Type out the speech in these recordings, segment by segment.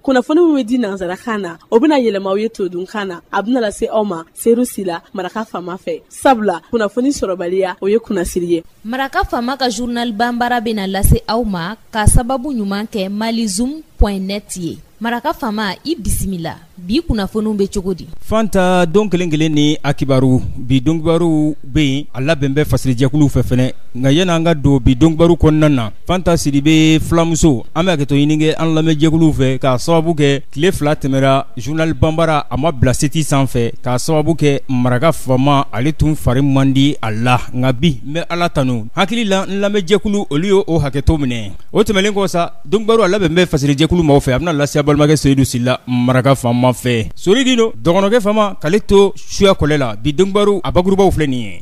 Kunnafoni min bɛ di nansarakan na, o bɛna yɛlɛma aw ye todunkan na. A bɛna lase aw ma Seyidu Sila, Maraka Faama fɛ. Sabula kunnafoni sɔrɔbaliya, o ye kunnasiri ye. Maraka Faama ka journal banbara bɛna lase aw ma ka sababu ɲuman kɛ malizoom point net ye. Maraka Faama, i bisimila. Bi kunnafoniw bɛ cogo di? Fanta, don kelen kelen ni a kibaru. Bi don kibaru bɛ yen, a labɛn bɛ fasirijɛkulu fɛ fɛnɛ. Nka yanni an ka don bi don kibaru kɔnɔna na, Fanta Sidibe fulamuso, an bɛ hakɛto ɲini kɛ an lamɛnjɛkulu fɛ k'a sababu kɛ tile 2 tɛmɛra journal banbara a ma bila site sanfɛ k'a sababu kɛ Maraka Faama ale tun fari man di a la. Nka bi n bɛ Ala tanu, hakili la n lamɛnjɛkulu olu ye o hakɛto minɛ. O tɛmɛnen kɔ sa, don kibaru a labɛn bɛ fasirijɛkulu maaw fɛ, a bɛna lase balimakɛ Seyidu Sila Maraka Faama fɛ. Sori Gindo dɔgɔnɔkɛ Faama k'ale to suya kɔlɛ la. Bi don kibaru a bakurubaw filɛ nin ye.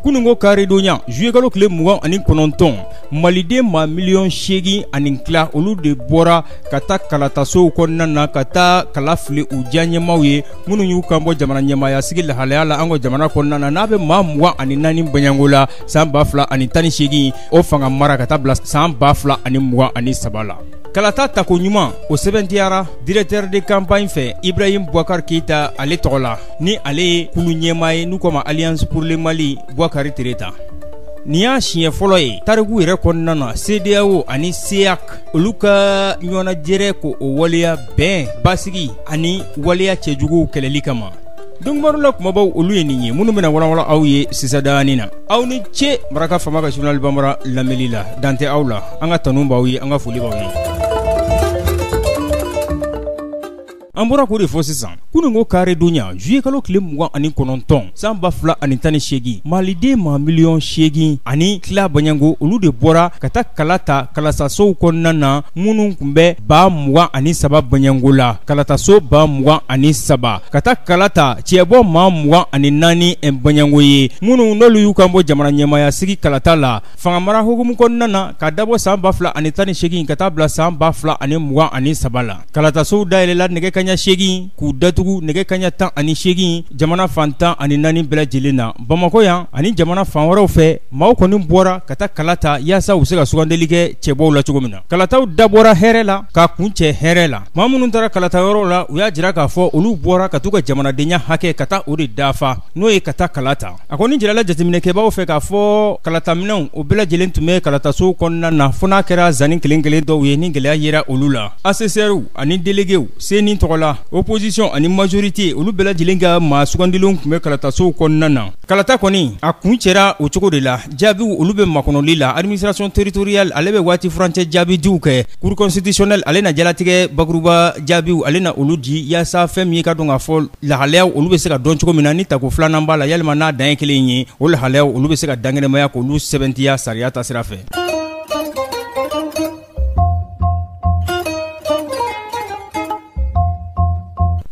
Kununko karidonya juillet kalo tile 29, maliden maa miliyɔn seegin ani tila olu de bɔra ka taa kalatasow kɔnɔna na ka taa kala fili u diyaɲɛmaw ye minnu y'u kan bɔ jamana ɲɛmaaya sigi lahalaya la an ka jamana kɔnɔna na, n'a bɛ maa 24 bɔɲɔgɔnko la san 2018 o fanga mara ka taa bila san 2023 la. Kalata tako ɲuman o sɛbɛntiyara directeur de campagne fɛ Ibrahim Boubacar Keita ale tɔgɔ la, ni ale ye kulu ɲɛmaa ye n'u k'a ma Alliance pour le Mali Boubacar Tereta. Nin y'a siɲɛ fɔlɔ ye tariku yɛrɛ kɔnɔna na CEDEAO ani CEEAC olu ka ɲɔgɔnnajɛrɛ ko o waleya bɛn, basigi ani waleya cɛjuguw kɛlɛli kama. Don kibaru la kumabaw olu ye nin ye minnu bɛna walawala aw ye sisan na. Aw ni ce Maraka Faama ka journal banbara lamɛnli la. Dan tɛ aw la, an ka tanu b'aw ye, an ka foli b'aw ye. An bɔra k'o de fɔ sisan, kununko karidonya juillet kalo tile 29 san 2018, maliden maa miliyɔn seegin ani tila bɔɲɔgɔnko olu de bɔra ka taa kala ta kalatasow kɔnɔna na minnu tun bɛ 23 bɔɲɔgɔnko la, kalataso 23 ka taa kala ta cɛbɔ maa 24 bɔɲɔgɔnko ye minnu n'olu y'u kan bɔ jamana ɲɛmaaya sigi kalata la fanga mara hukumu kɔnɔna na ka dabɔ san 2018 ka taa bila san 2023 la. Kalatasow dayɛlɛla nɛgɛ kaɲa 8 k'u datugu nɛgɛ kaɲa 18 jamana fan 14 bɛɛ lajɛlen na. Bamakɔ yan ani jamana fan wɛrɛw fɛ, maaw kɔni bɔra ka taa kala ta yaasa u bɛ se ka sugandili kɛ cɛbɔw la cogo min na. Kalataw dabɔra hɛrɛ la ka kuncɛ hɛrɛ la. Maa minnu taara kalata yɔrɔw la, u y'a jira k'a fɔ olu bɔra ka t'u ka jamanadenya hakɛ ka taa o de dafa, n'o ye ka taa kala ta. A kɔni jirala jateminɛkɛbaaw fɛ k'a fɔ kalataminɛnw o bɛɛ lajɛlen tun bɛ kalatasow kɔnɔna na, fo n'a kɛra zanni kelen kelen dɔw ye ni gɛlɛya yera olu la. Assesseurs ani délégués CENI tɔgɔ la, opposition ani majorité olu bɛɛ lajɛlen ka maa sugandilenw tun bɛ kalatasow kɔnɔna na. Kalata kɔni a kuncɛra o cogo de la. Jaabiw olu bɛ makɔnɔli la. Administration territoriale ale bɛ waati furancɛ jaabidiw kɛ. Cour constitutionnelle ale na jalatigɛ bakuruba jaabiw ale na olu di yaasa fɛn min ye ka dɔn k'a fɔ lahalayaw olu bɛ se ka dɔn cogo min na ni tako filanan b'a la, yalima n'a dan ye kelen ye, o lahalayaw olu bɛ se ka dankɛnɛmaya k'olu sɛbɛntiya sariya ta sira fɛ.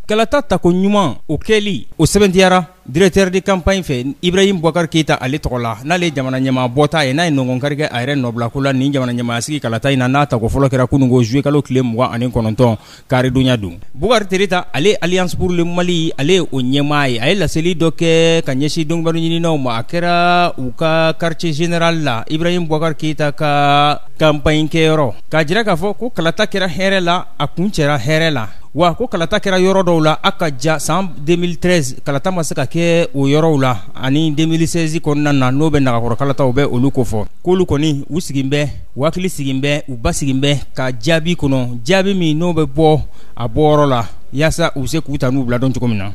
Kalata tako ɲuman o kɛli o sɛbɛntiyara directeur de campagne fɛ Ibrahim Boubacar Keita ale tɔgɔ la, n'ale ye jamana ɲɛmaa bɔta ye, n'a ye nɔngɔnkari kɛ a yɛrɛ nɔbilako la nin jamana ɲɛmaaya sigi kalata in na, n'a tako fɔlɔ kɛra kununko juillet kalo tile 29 karidonya don. Boubacar Tereta ale Alliance pour le Mali ale ye o ɲɛmaa ye. A ye laseli dɔ kɛ ka ɲɛsin donkibaru ɲininaw ma, a kɛra u ka quartier général la Ibrahim Boubacar Keita ka campagne kɛyɔrɔ, k'a jira k'a fɔ ko kalata kɛra hɛrɛ la, a kuncɛra hɛrɛ la. Wa ko kalata kɛra yɔrɔ dɔw la a ka ja san 2013 kalata ma se ka kɛ o yɔrɔw la, ani 2016 kɔnɔna na n'o bɛ nagakɔrɔ kalataw bɛ olu kofɔ. K'olu kɔni u sigin bɛ, u hakili sigin bɛ, u basigin bɛ ka jaabi kɔnɔ, jaabi min n'o bɛ bɔ a bɔyɔrɔ la yaasa u bɛ se k'u ta n'u bila dɔn cogo min na.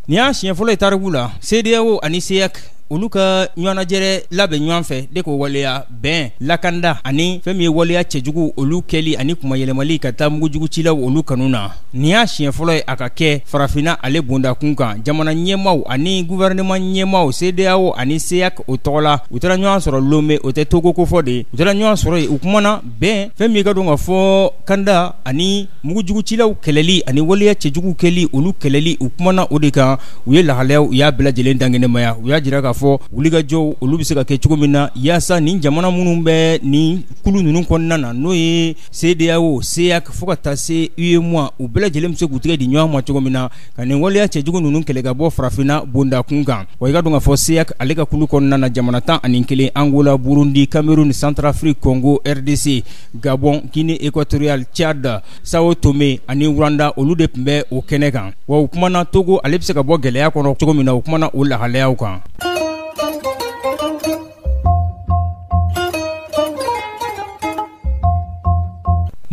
Nin y'a siɲɛ fɔlɔ ye tariku la CEDEAO ani CEEAC olu ka ɲɔgɔnnajɛrɛ labɛn ɲɔgɔn fɛ de k'o waleya bɛn, lakanda ani fɛn min ye waleya cɛjugu olu kɛli ani kumayɛlɛmali ka taa mugujugucilaw olu kanu na. Nin y'a siɲɛ fɔlɔ ye a ka kɛ farafinna ale bonda kun kan. Jamana ɲɛmaaw ani gouvernement ɲɛmaaw CEDEAO ani CEEAC o tɔgɔ la, u taara ɲɔgɔn sɔrɔ Lome, o tɛ Togo kofɔ de ye. U taara ɲɔgɔn sɔrɔ yen, u kumana bɛn, fɛn min ka dɔn ka fɔ kanda ani mugujugucilaw kɛlɛli ani waleya cɛjugu kɛli olu kɛlɛli, u kumana o de kan. U ye lahalayaw u y'a bɛɛ lajɛlen dankɛnɛmaya. U y'a jira k'a k'a fɔ wulikajɔw olu bɛ se ka kɛ cogo min na yaasa nin jamana minnu bɛ nin kulu ninnu kɔnɔna na, n'o ye CEDEAO, CEEAC fo ka taa se UEMOA, u bɛɛ lajɛlen bɛ se k'u tɛgɛ di ɲɔgɔn ma cogo min na ka nin waleya cɛjugu ninnu kɛlɛ ka bɔ farafinna bonda kun kan. Wa i ka dɔn k'a fɔ CEEAC ale ka kulu kɔnɔna na, jamana 11, Angola, Burundi, Cameroun, Centrafrique, Congo, RDC, Gabon, Guinée équatoriale, Tchad, Sao Tomé ani Rwanda, olu de tun bɛ o kɛnɛ kan. Wa u kumana Togo ale bɛ se ka bɔ gɛlɛya kɔnɔ cogo min na, u kumana o lahalayaw kan.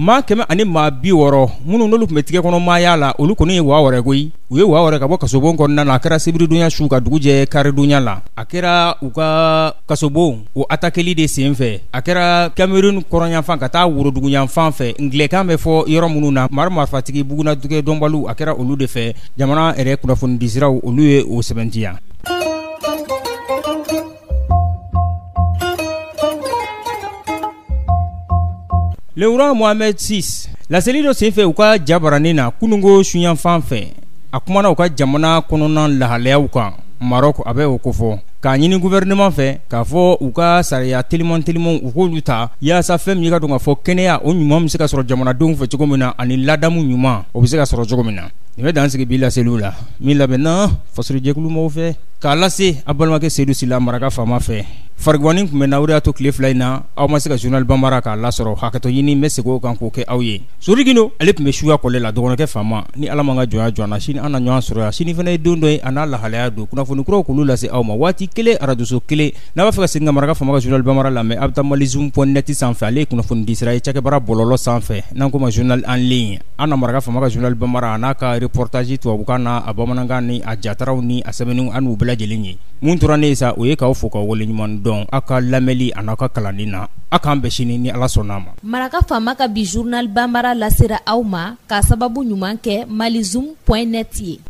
Maa 160 minnu n'olu tun bɛ tigɛ kɔnɔ maaya la, olu kɔni ye waa wɛrɛ koyi. U ye waa wɛrɛ ka bɔ kasobon kɔnɔna na. A kɛra sibiridonya su ka dugu jɛ karidonya la. A kɛra u ka kasobon o atakeli de sen fɛ. A kɛra Cameroun kɔrɔnyanfan ka taa woroduguyanfan fɛ, ngilɛkan bɛ fɔ yɔrɔ minnu na, mara marifatigi bugunnatigɛ dɔnbaliw, a kɛra olu de fɛ. Jamana yɛrɛ kunnafonidisiraw olu ye o sɛbɛntiya. Le roi Mohamed VI laseli dɔ senfɛ u ka jabaranin na kununko suyanfan fɛ, a kumana u ka jamana kɔnɔna lahalayaw kan Maroc, a bɛ o kofɔ k'a ɲini gouvernement fɛ k'a fɔ u ka sariya teliman telimanw u k'olu ta yaasa fɛn min ka dɔn k'a fɔ kɛnɛya o ɲuman bɛ se ka sɔrɔ jamanadenw fɛ cogo min na, ani ladamu ɲuman o bɛ se ka sɔrɔ cogo min na. Nin bɛ dan sigi bi laseliw la min labɛnna fasolijɛkulu mɔgɔw fɛ k'a lase a balimakɛ Seyidu Sila maraka faama fɛ. Farigwanni tun bɛ na, o de y'a to tile 2 in na aw ma se ka journal banbara k'a lasɔrɔ. Hakɛto ɲini n bɛ segin o kan k'o kɛ aw ye. Sori Gindo ale tun bɛ suya kɔlɛ la, dɔgɔnɔkɛ faama. Ni Ala man ka jɔnya jɔ an na, sini an na ɲɔgɔn sɔrɔ yan. Sini fana ye don dɔ ye, a n'a lahalaya don. Kunnafoni kuraw k'olu lase aw ma waati kelen, arajoso kelen. N'a b'a fɛ ka segin ka maraka faama ka journal banbara lamɛn, a bɛ taa malizoom point net sanfɛ. Ale ye kunnafoni di sira ye cakɛbaara bɔlɔlɔ sanfɛ, n'an ko ma journal en ligne. An na maraka faama ka journal banbara a n'a ka reportage tubabukan n'a a bamanankan ni a jataraw ni a sɛbɛnniw, an n'u bɛɛ lajɛlen ye. Mun tora ne ye sa, o ye k'aw fo k'aw waleɲuman dɔn aw ka lamɛnli a n'aw ka kalanni na. Aw k'an bɛn sini ni Ala sɔnna a ma. Maraka faama ka bi journal banbara lasera aw ma k'a sababu ɲuman kɛ malizoom point net ye.